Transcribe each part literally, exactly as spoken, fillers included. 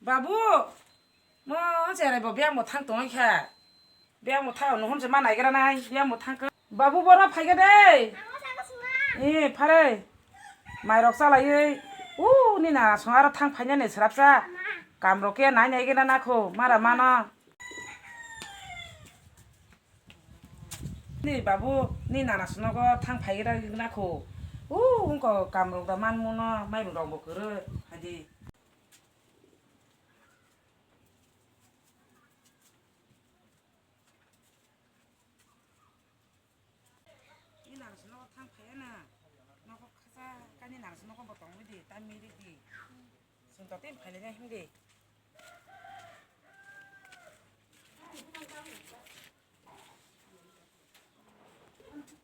Babu, mo cherai bo biyang bo thang tongwi kha. Biyang bo thang, nuhun se ma naigra nai, biyang bo thang kha. Babu, bora phaiga de. Eh, phare. Mairok chalaiwi. U, ni na song aro thang phainani srapsa. Kamrok ke nai nai gena nakho, mara mano. Ni babu, ni nana snogo thang phaigra nakho. U, ungko kamrok da manmuno, mairu rok bo kwrwi, hadi. Ni nana snogo thang phaiya na, nogo khasa, kani nana snogo bo tongwi di, ta miri di. Sing to tin phaile na himdi.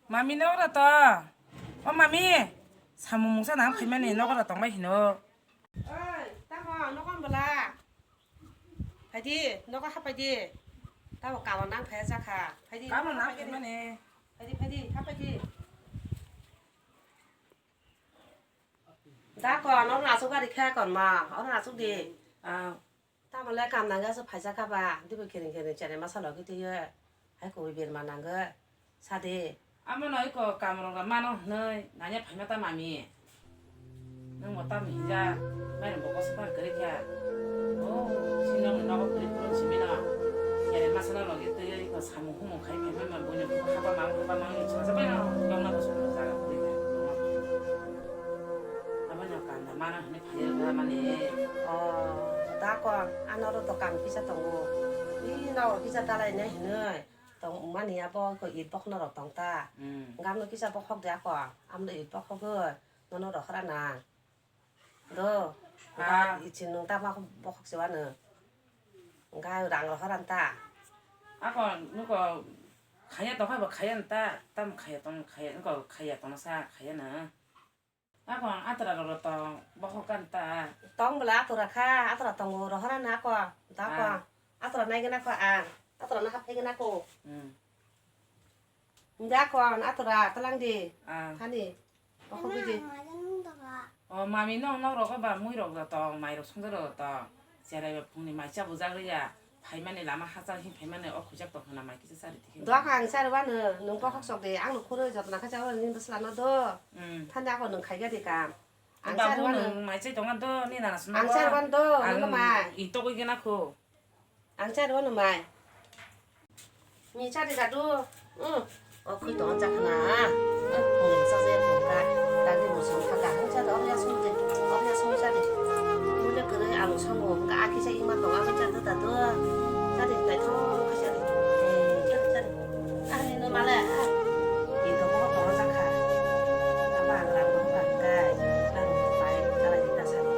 Mami, nokra to. O mami, samung mungsa nang phaimani nokra tongbai hino. Oi, tamo nokon bela. Phaidi, nogo haphaidi. Tamo kamo nang phaya jakha. Phaidi, kamo nang phaimani. Phaidi, phaidi, haphaidi. Da kon, ono asuk gari khe kon ma, ono asuk di. Ah. Tamole kam nangya se phaisa kha ba, dibo kering kering chere masa logi twiyo. Hai koi berma nangya. Sade. Amo noi ko kam rok mano hnoi, nanya phaima ta mami. Nang mo tam hinja, mai rok bokos par kari kha. Oh, sinong ni nogo kari purun simi no. Chere masa no logi twiyo ko samung humung khai phaima ma buni haba mang haba mang ni chasa bai no, yong na ko sung jaga kari kha. Abo no kanda mana hwnwi phaiwi rwmani. Oh, da kon, ano ro dokan kisa tongo. Bini nogo kisa dalai nai hwnwi. Tong mani abo ko it bokno rok tong ta. Hmm. Gamno kisa bokhok de ako. Amno it bokhogwi. Nono rohora na. Do. Ah. Ga ichi nung ta ma bokhok se wano. Ga rang rohora ta. Ako nuko khaya tong khai bo khaya ta. Tam khaya tong khaya nuko khaya tong sa khaya na. Ako ang atra rok tong, bokhok kan ta. Tong bwla atra kha, atra tongo, rohora na ako, da ako. Ah. Atra nai gana ako ang, atra na haphai gana ako. Hmm. Nda ako ang atra talang di. Ah. Thani. Bokhok bidi. O mami nong nok rok ba mui rok da tong, mai rok songja rok da tong. Cherai ba phungni mai cha bujak riya. Phaimani lama hachal hin phaimani o khujak tong khna mai kisa chari tikhe. Dok ang chari wano, nung bokhok sok de, ang no khoro jotna kha chawal ni bwsla no do. Hmm. Thani ako nung khaiga de kam. Ang chari wano. Nung mai chai tonga do, ni nana sumba. Ang chari wano do, ang nung mai. I tokoi gena kho. Ang chari wano mai. Ni chari ga do. Hmm. O khwi tongo chakna. Eh, phung sa se phung ka. Tagi bo song kha kaham cha do, ya song de. O ya song cha de. Mule kwrwi alu songo, hwnkha a kisa ima tongo, abo cha do da do. Cha de, naithok khe cha de. Eh, cha de, cha de. Ah, nini male, ah. Ito mo tongo cha kha. Abo ang rang tongo ka hwnkhe. Ang pai kala di ta sa do.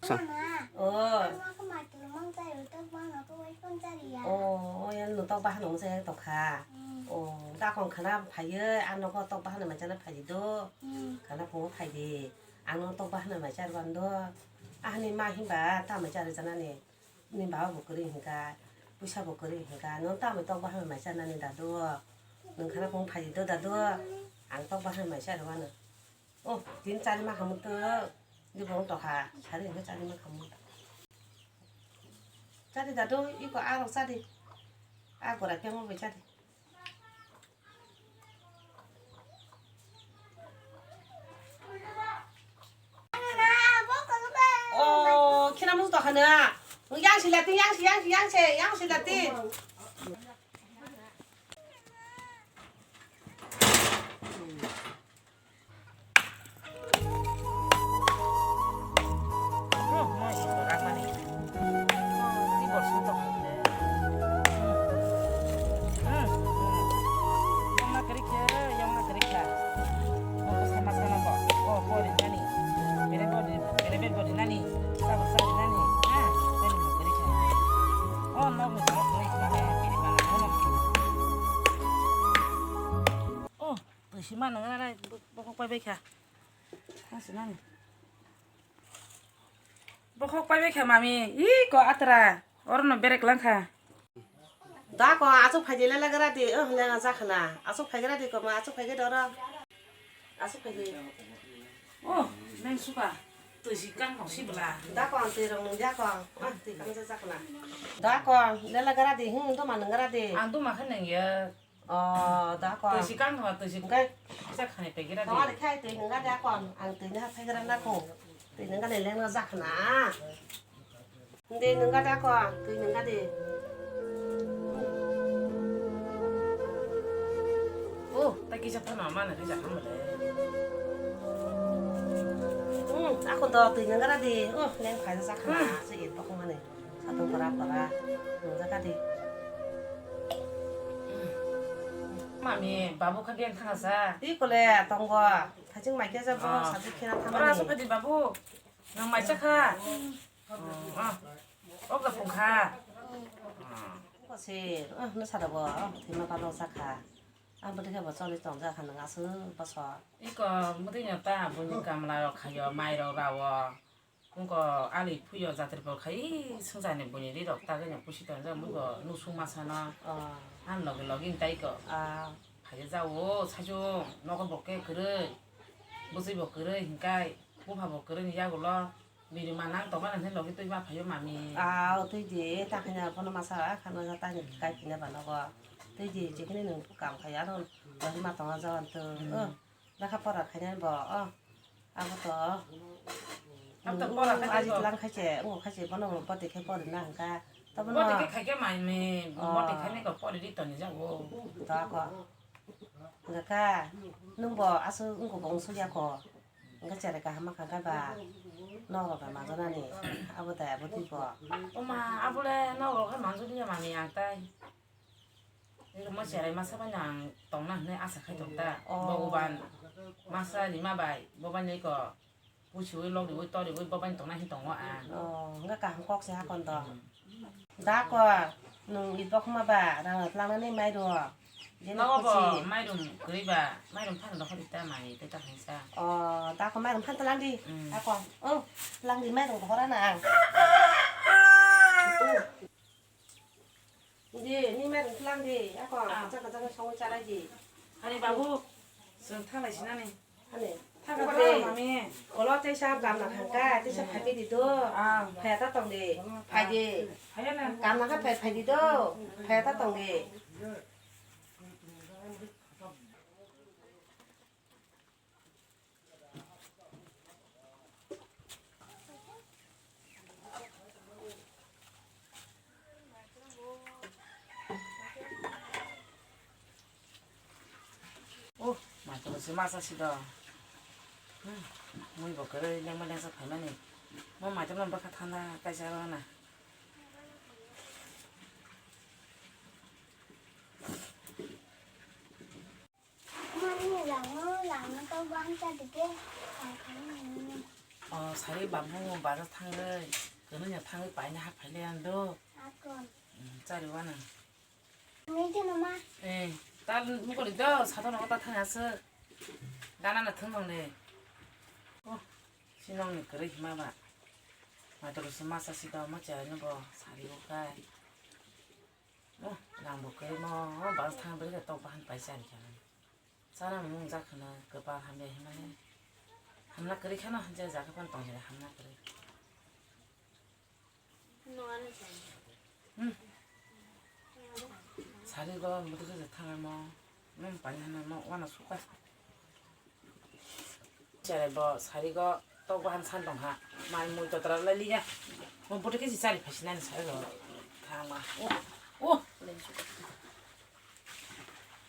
Sa. Mama, oh. Mama, khe maituru mang chai rw tok bang no khe wai phone chari ya. Oh, oh, yan no tok bahan no chai tok kha. Hmm. Oh, da kon khana phaiye, ano ko tok bahan mai chana phai do. Hmm. Khana phungo phai di. Ano tok bahan mai char ban do. Ahni ma himba ta mai char jana ni. Ni baba bo kwrwi hinka, puisa bo kwrwi hinka. No ta mai tok bahan mai chana ni dadu. Nung khana phung phai do dadu. Ang tok bahan mai char wano. Oh, tin chari ma khamu to, di bong to kha, sari hwnkhe chari ma khamu. Chari da do, iko aro chari. A gora pemo bai chari. Oh, khina musu to khana. Yang si lati, yang si, yang si, yang si, yang si lati. Oh, twi sima nang nai, bo-, bokhok pai bai kha. Tang sinani. Bokhok pai bai kha mami. Ih, ko atra. Oro no berek lang kha. Da ko asuk phai di le le gra di. Oh, le ja khana. Asuk phai gra di ko ma asuk phai ge doro. Asuk phai di. Oh, neng suka. Twi si kang kong si bwla. Da kong twi rong nung da kong. Ah, twi kang ja jak na. Da kong, lela gara di, hmm, duma nung gara di. Ang duma khe nung ya. Oh, da kong. Twi si kang kong, twi si. Engkai. Kisa khani pegera di. Tong ari khai twi nung ga da kong. Ang twi na pegera na kong. Twi nung ga ni leng na jak na. Hindi nung ga da kong, twi nung ga di. Oh, ta kisa phano mana kisa kang le. Hmm, aku do twi nung ga di. Oh, leng khai jak na. Hmm. Se it bokong ani. Satung pora pora. Nung jak di. Mami, babu kha biang thang sa. Ti kole tonggo. Thajing mai khe jabo, oh, sajik khena thang. Ora ani. Asuk di babu. Nang mai cha kha. Oh, oh. Ok da pung kha. Ko se, oh, no sa da bo, oh, thima ba lo sa kha. Ang bwdwkhe bo choli tong ja kha nang aswk bosor. Iko mwtwi no ta buini kamla rok khaio, mai rok rao. Wngko ali phuio jatri bo khai swngjani buini ri rok tagwi no pusi tong ja wngko nusung masa no. Oh. Ang logi logi wng tai ko. Ah. Phai ja o saichung nogo bo khe kwrwi. Bwswi bo kwrwi hinkai bupha bo kwrwi ni yagulo. Bini ma nang tongmani hwnwi logi twi ma phaio mami. Ah, twi di, ta khe na bono masa khano ja ta ni kai phina ba nogo. Twi di, jikini nung kam khai ano logi ma tongo jawan to. Hmm. Oh, lekha pora khainani bo, oh. Abo to. Abo to pora khai aji to. Tlang khai se, ungo khai se bono bo de khe pori na hwnka. To bono. Bo de khe khai khe mami, oh, bo de khai ni ko pori di to ni jago. To ako. Hwnka, nung bo aswk ungo bo wng suk ya ko. Hwnkhe cherai kaham ma kha khe ba norok bai manjanani abo daya bo twi bo. Oma, abole norok khe manjak ya mami ang tai. Mo cherai masa bai ang tongna hwnwi asa khai tong ta. Oh. Bhagwan masa rima bai bo bai nai ko pusiwi logriwi toriwi bo bai tongna hin tongo ang. Oh, hwnkhe kaham kok se hakon to. Hmm. Da ko, nwng i bokma ba rang twlangnani mairum. Jeno. Nogo bo khuchi. Mairum kwrwi ba, mairum phano dokhor ita mai tei ta hinsa. O, da ko mairum phan twlang di. Mm. Da ko, oh, twlang di mairum dokhor na ang. Di, ni mairum twlang di, ako, ah, kacha kacha songwi chalai di. Ani babu, chwng thanglai sinani. Ani. Thangkha de. Mami. Olo teisa gamla thangkha, teisa phaibi di do. Ah. Phaya ta tong de. Phai de. Phaya na. Gamla kha phai, phai di do. Phaya ta tong de. Oh, maichwlwi se masa si do. Hmm, mui bo kwrwi lengma lengsa phaimani. Mo maichwlwi bwkha thana kaisa rw na. Mani langno, langno to bangsa dike, langkang nini. O, sari babu bazar thangwi, kwnwi no thangwi paina hap phaile ang do. Akon. Hmm, chari wana. Nini tino ma. Eh, tal mukori do, sato no ta thangwi aswk. Gana na thwng mangde. Oh, sinong ni kwrwi hima ba. Matro se masa si do, mo chari no bo, sari o kai. Oh, rang bo kwrwi mo, oh, bazar thang bwrwi khe tok bahan pai chari kha. Chana mung jak khana kwpal hamya himani. Hamna kwrwi khano hamya jak phano tong hamna kwrwi. Hmm. Sari go mudu khe thang mo. Nung pani hana mo wana suka. Cherai bo sari go tok bahan san tong ha. Mai mui totra lai liya. Mo bote kisi chari phasi nani sari go. Thangma. Oh, oh.